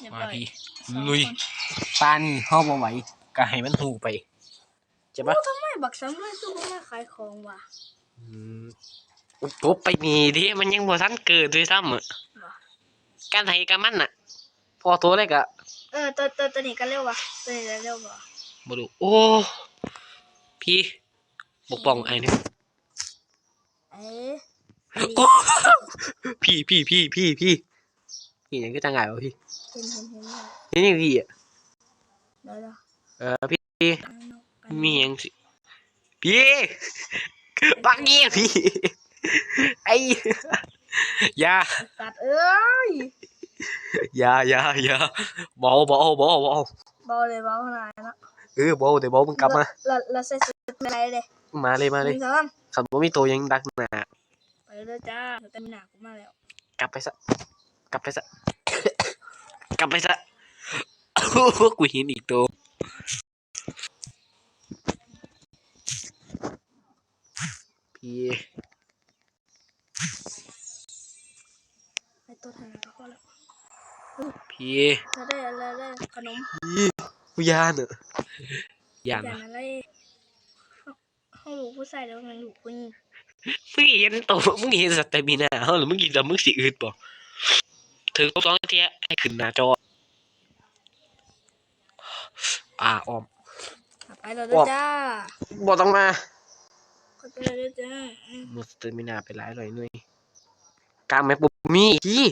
ຮຽບຮ້ອຍ ມາພີ່ ສອງ ລຸຍ ຄົນ ປານນີ້ເຮົາບໍ່ໄຫວ ກໍໃຫ້ມັນຮູ້ໄປ ເຈັບປະ? ໂອ້ ທຳໄມບັກສຳລວຍຄືບໍ່ມາຂາຍຂອງວະ? ອືມ ກົບໄປນີ້ເດ້ ມັນຍັງບໍ່ທັນເກີດດ້ວຍຊ້ຳ ບໍ່ ການໄຫກັບມັນນະ ພໍໂຕໄດ້ກະ ເອີ ໂຕ ໂຕ ໂຕນີ້ກະເລັວວະ ໂຕນີ້ກະເລັວບໍ່? ບໍ່ຮູ້ ໂອ້ ພີ່ ປົກປ້ອງອ້າຍແດ່. ເອີ ໂອ້ ພີ່ ພີ່ ພີ່ ພີ່ ພີ່ ຫຍັງຄືຈັ່ງອ້າຍວະພີ່? ເຫັນ ເຫັນ ເຫັນ ເຫັນຫຍັງພີ່? ເອີ ພີ່ ມີຫຍັງຊິ ພີ່ ບັກນີ້ພີ່ ໄອ້ ຢ່າ ສັດເອີຍ ຢ່າ ຢ່າ ຢ່າ ບໍ່ເອົາ ບໍ່ເອົາ ບໍ່ເອົາ ບໍ່ເອົາ ເບົາເລີຍ ເບົາຫຼາຍເນາະ ເອີ ບໍ່ເອົາເດ້ ບໍ່ເອົາ ມຶງກັບມາ ລະ ລະ ລະໃສ່ຊຸດໄປເລີຍ ມາເລີຍ ມາເລີຍ ໜຶ່ງ ສອງ ສາມ ຄັນບໍ່ມີໂຕຫຍັງດັກໜ້າ ໄປເລີຍຈ້າ ສະຕາມິນາກູມາແລ້ວ ກັບໄປຊະ ກັບໄປຊະ ກັບໄປຊະ ໂອ້ໂຫ ກູເຫັນອີກໂຕ ພີ່ ໄປຕົວທາງນັ້ນກໍພໍແລ້ວ ພີ່ ລະໄດ້ ລະໄດ້ຂະໜົມ ພີ່ ກູຢ້ານເນາະ ຢ້ານ ຢ້ານຫວະ ອະໄລ? ເຮົາລູກຜູ້ຊາຍແລ້ວແມ່ນລູກຜູ້ຍິງ ມຶງເຫັນໂຕ ມຶງເຫັນສະຕາມິນາເຮົາແລ້ວ ມຶງຄິດວ່າມຶງຊິອຶດບໍ່? ຖືກຕົບສອງເທື່ອໃຫ້ຂຶ້ນໜ້າຈໍ ອາ ອ້ອມ ໄປແລ້ວເດີ ອ້ອມ ຈ້າ ບໍ່ຕ້ອງມາ ຂ້ອຍໄປແລ້ວເດີຈ້າ ໝົດສະຕາມິນາໄປຫຼາຍຮ້ອຍໜ່ວຍ ກາງແມັບບໍ່ມີ ຮະ?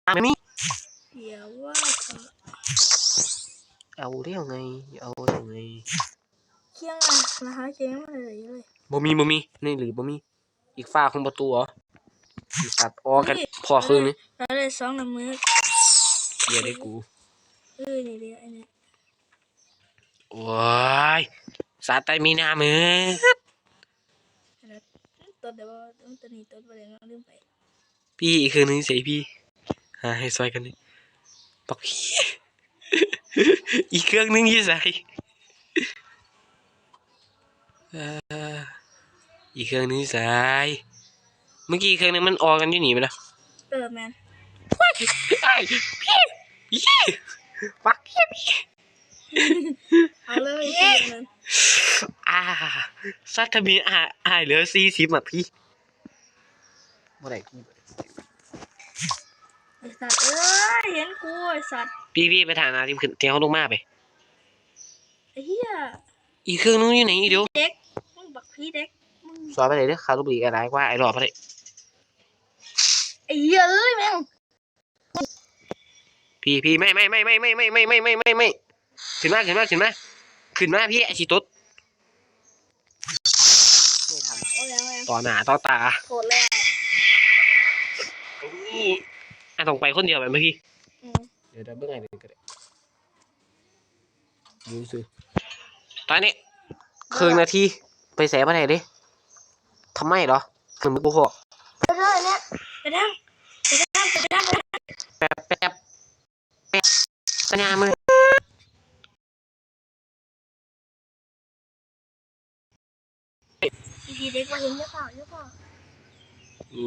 ກາງແມັບມີ ດຽວວ່າ ເອົາແລ້ວໄງ ເອົາແລ້ວໄງ ຄຽງ ລະຫາຄຽງມາເລີຍ ບໍ່ມີ ບໍ່ມີ ໃນນີ້ບໍ່ມີ ອີກຝາຂອງປະຕູເຫາະ ອີກຝາ ອໍ ກັນ ນີ້ ພໍ້ຄືນນີ້ ລະໄດ້ສອງນ້ຳມື ເກຍໄດ້ກູ ເອີ ນີ້ເດ ອັນນີ້ ໂອ້ຍ ສາດໃຕ້ມີນ້ຳເອີຍ ຕົດໄດ້ບໍ່? ຕົວນີ້ຕົດບໍ່ໄດ້ເນາະ ລືມໄປ ພີ່ ອີກເຄື່ອງໜຶ່ງໃສພີ່? ຫາໃຫ້ຊ່ອຍກັນນີ້ ບັກ ອີກເຄື່ອງໜຶ່ງຢູ່ໃສ? ເອີ ອີກເຄື່ອງໜຶ່ງຢູ່ໃສ? ເມື່ອກີ້ອີກເຄື່ອງໜຶ່ງມັນອອກກັນຢູ່ນີ້ແມ່ນບໍ່? ເອີ ແມ່ນ ອ້າຍ ພີ່ ພີ່ ບັກ ພີ່ ພີ່ ເອົາເລີຍ ເອີ ເອີ ນັ້ນ ອາ ສາດທຳມິດ ອາ ອາຍເຫຼືອສີ່ສິບ ມາພີ່ ບໍ່ໄດ້ ໄອ້ສັດເອີຍ ເຫັນກູ ໄອ້ສັດ ພີ່ ພີ່ ໄປຖານທີ່ຂຶ້ນ ທີ່ເຮົາລົງມາໄປ ໄອ້ເຫຍ ອີກເຄື່ອງໜຶ່ງຢູ່ໃນນີ້ເດີ ເດັກ ມຶງບັກຜີເດັກ ມຶງ ສອນໄປໄດ້ເດີ ຂ້າລົບຫຼີກຫຼາຍກວ່າ ໄອ້ຫຼອກໄປໄດ້ ໄອ້ເຫຍເອີຍ ແມ່ງ ພີ່ ພີ່ ໄໝ້ ໄໝ້ ຂຶ້ນມາ ຂຶ້ນມາ ຂຶ້ນມາ ຂຶ້ນມາ ພີ່ ອ້າຍຊິຕົດ ບໍ່ທັນ ໂອ້ຍ ຍັງ ຍັງ ຕໍ່ໜ້າຕໍ່ຕາ ໂຄດແລ້ວ ອາ ຕ້ອງໄປຄົນດຽວແມ່ນບໍ່ພີ່? ອືມ ດຽວ ດຽວເບິ່ງໃຫ້ເບິ່ງກໍໄດ້ ຢູ່ຊື່ ຕອນນີ້ ເອີ ເຄິ່ງນາທີ ໄປໃສບໍ່ໄດ້ເດ້ ທຳໄມເຫລອ? ຄືມຶງບໍ່ພໍ ໄປທາງ ໄປທາງ ໄປທາງ ໄປທາງ ໄປທາງ ແປັບ ແປັບ ແປັບ ສັນຍາມື ອີພີເດັກບໍ່ເຫັນ ຢ່າຟ້າວ ຢ່າຟ້າວ ໂອ້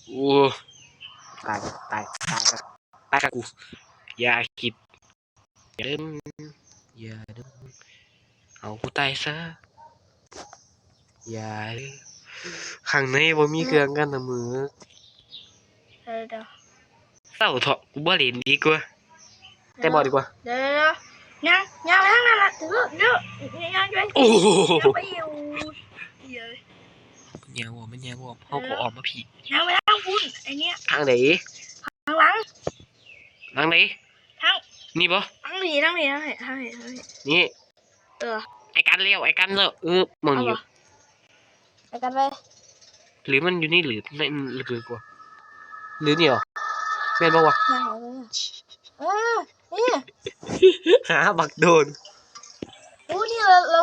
ໂອ້ ຕາຍ ຕາຍ ຕາຍ ຕາຍກັບກູ ຢ່າຄິດ ຢ່າເດີ ຢ່າເດີ ເອົາກູຕາຍຊະ ຢ່າເດີ ຂ້າງໃນບໍ່ມີເຄື່ອງກັນນະມຶງ ເອີ ເອົາເຖາະ ກູບໍ່ຫຼິ້ນດີກວ່າ ແຕ່ບໍ່ດີກວ່າ ເດີ ຍ່າງ ຍ່າງໄປທາງນັ້ນລະ ເດີ ຍ່າງໄປ ໂອ້ໂຫ ຍ່າງໄປ ໂອ້ຍ ມັນຍາກບໍ່ ມັນຍາກບໍ່ ເຮົາກໍອອກມາພີ້ ຍ່າງໄປທາງພຸ້ນ ໄອ້ເນີ້ຍ ທາງໃດ? ທາງຫຼັງ ທາງໃດ? ທາງນີ້ບໍ່? ທາງນີ້ ທາງນີ້ ທາງນີ້ ທາງນີ້ ນີ້ ເອີ ອ້າຍກັນແລ້ວ ອ້າຍກັນແລ້ວ ເອີ ໝ່ອງນີ້ ອ້າຍກັນໄປ ຫຼືມັນຢູ່ໃນ ຫຼືໃນ ຫຼືກວ່າ ຫຼືນີ້ຫວະ ແມ່ນບໍ່ວະ? ເອີ ນີ້ ຫາບັກໂດນ ໂອ້ ນີ້ລະ ລະ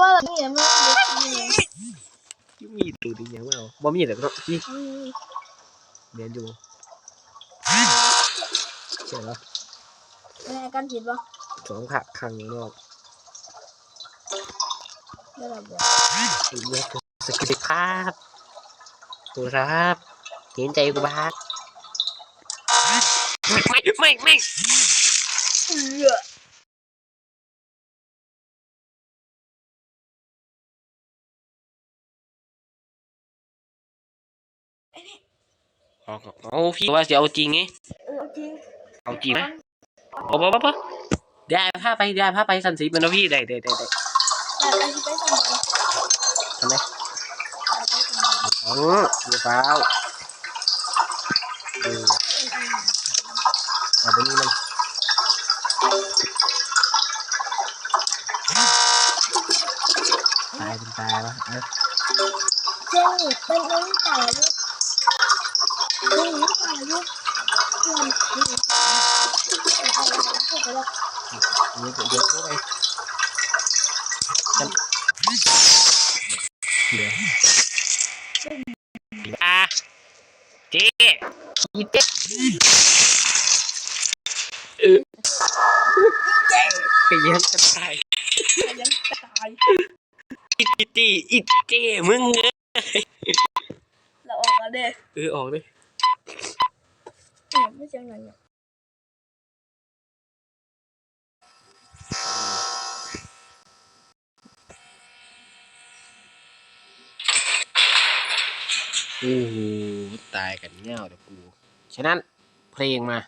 ວ່າລະ ນີ້ ມັນ ມີໂຕນີ້ຫຍັງມາເອົາ ບໍ່ມີແຫຼະເນາະ ນີ້ ອືມ ແມ່ນຢູ່ ໃຊ່ລະ ແມ່ນກັນຜິດບໍ່? ສອງຂ້າງຂ້າງນອກ ໄດ້ລະບໍ່? ສະກິດຄັບ ໂທລະສັບ ເຫັນໃຈກູບາດ ໄໝ້ ໄໝ້ ໄໝ້ ເອືອ ອອກ ໂອ້ ພີ່ວ່າຊິເອົາຈິງເດ ເອີ ເອົາຈິງ ເອົາຈິງນະ ບໍ່ ບໍ່ ບໍ່ ບໍ່ ດາພາໄປ ດາພາໄປ ຊັ້ນຊິເປັນເອົາພີ່ ໄດ້ ໄດ້ ໄດ້ ໄດ້ ໄດ້ ໄປ ໄປ ໄປຊັ້ນບໍ ຊັ້ນໃດ ໄປ ໄປຊັ້ນບໍ ເອີ ຢ່າຟ້າວ ເອີ ເອົາຕົວນີ້ມັນ ຕາຍເປັນຕາຍວະ ເອີ ເຈົ້າ ມັນ ມັນຕາຍຢູ່ ມັນຕາຍຢູ່ ເອີ ເອີ ດຽວ ດຽວໂທໄປ ດຽວ ອ່າ ເຈ້ ອີເຈ້ ເອີ ເຈົ້າ ໄປຫຍັງກະຕາຍ ໄປຫຍັງກະຕາຍ ອີເຈ້ ອີເຈ້ ມຶງເອີຍ ລາວອອກແລ້ວເດ້ ເອີ ອອກເດ້ ເອີ ມັນຈັ່ງນັ້ນເນາະ. ໂອ້ໂຫ ຕາຍກັນຍາວແຕ່ກູ ສະນັ້ນ ເພລງມາ.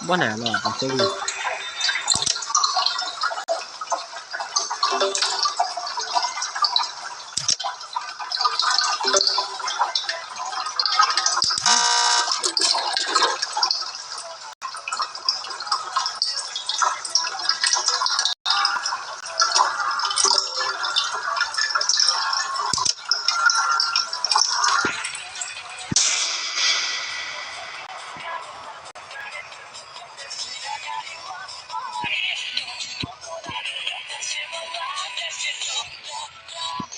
ບໍ່ໜ້າລອດ ເຊິ່ງ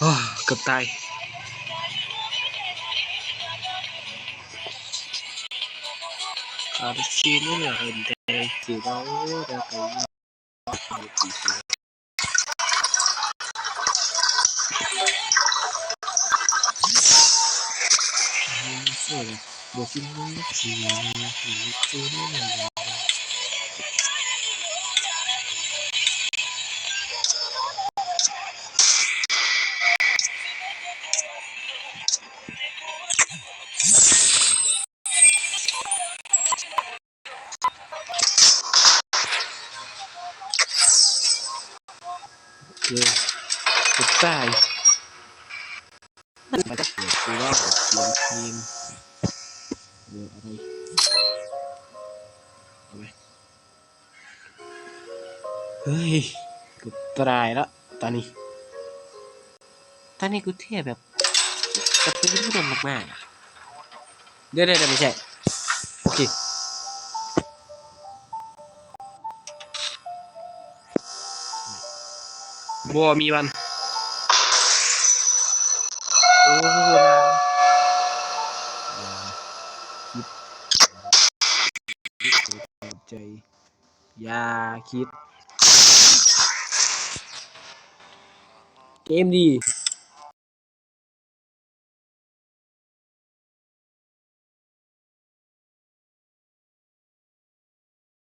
ໂອ້ ເກືອບຕາຍ. ໂອເຄ ສຸດທ້າຍ ມັນຈະເປີດຄືວ່າເປີດເກມ ເກມ ເອີ ເອົາໄປ ເອົາໄປ. ເຮີ້ຍ ກູຕາຍລະຕານີ້ ຕານີ້ກູແທ້ແບບ ກະຕູນໂດນມາກໆ ດຽວໆໆ ບໍ່ໃຊ່ ໂອເຄ ບໍ່ມີວັນ ໂອ້ ຢ່າຄິດ ໃຈ ຢ່າຄິດ ເກມດີ